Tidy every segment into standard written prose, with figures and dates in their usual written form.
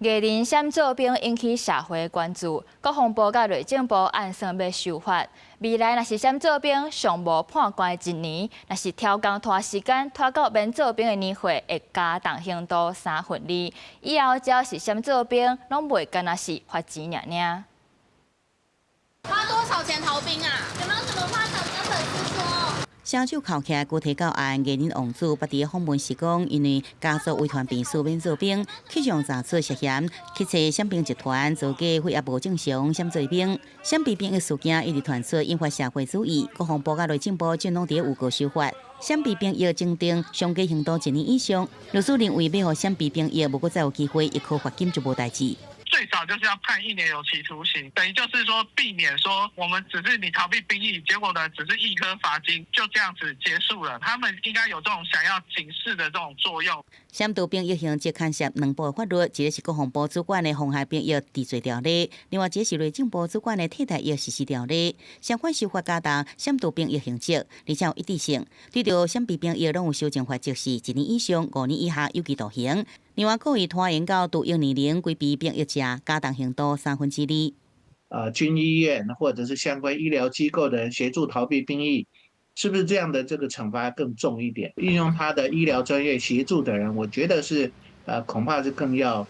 藝人閃做兵引起社會關注，國防部佮內政部按算欲修法。未來若是閃做兵上無判關一年，若是超工拖時間拖到免做兵的年歲，會加重刑度三分二。以後只要是閃做兵，攏袂干焦是罰錢爾爾。花多少錢逃兵啊？有沒有什麼話想跟粉絲說？雙手銬起來，具體到案，藝人王子捌佇訪問時講，因為家族遺傳病史免做兵，去予查出涉嫌去揣閃兵集團造假血壓無正常閃做兵，閃避兵役事件一直傳出，引發社會注意。國防部佮內政部正攏佇預告修法，閃避兵役增訂上低刑度一年以上。律師認為，欲予閃避兵役無閣再有機會，一科罰金就無代誌。最少就是要判一年有期徒刑，等於就是說避免說我們只是你逃避兵役，結果呢只是易科罰金，就這樣子結束了。他們應該有這種想要警示的這種作用。閃逃兵役刑則牽涉兩部的法律，一个是國防部主管的妨害兵役治罪條例，另外一个是內政部主管的替代役實施條例。相關修法加重閃逃兵役刑責，而且有一致性。對著閃避兵役攏有修正罰則是一年以上5年以下有期徒刑。另外，故意拖延到服役年齡規避兵役者，加重刑度三分之二。軍醫院或者是相關醫療機構的人協助逃避兵役，是不是這樣的這個懲罰更重一點？運用他的醫療專業協助的人，我覺得是，恐怕是更要，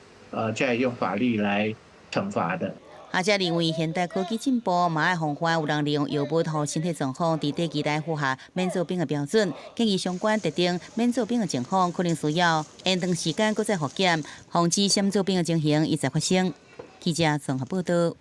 再用法律來懲罰的。學者認為，現代科技進步，嘛愛防範有人利用藥物予身體狀況，佇短期內符合免做兵的標準。建議相關特定免做兵的情況，可能需要延長時間，閣再複檢，防止閃做兵的情形一再發生。記者綜合報道。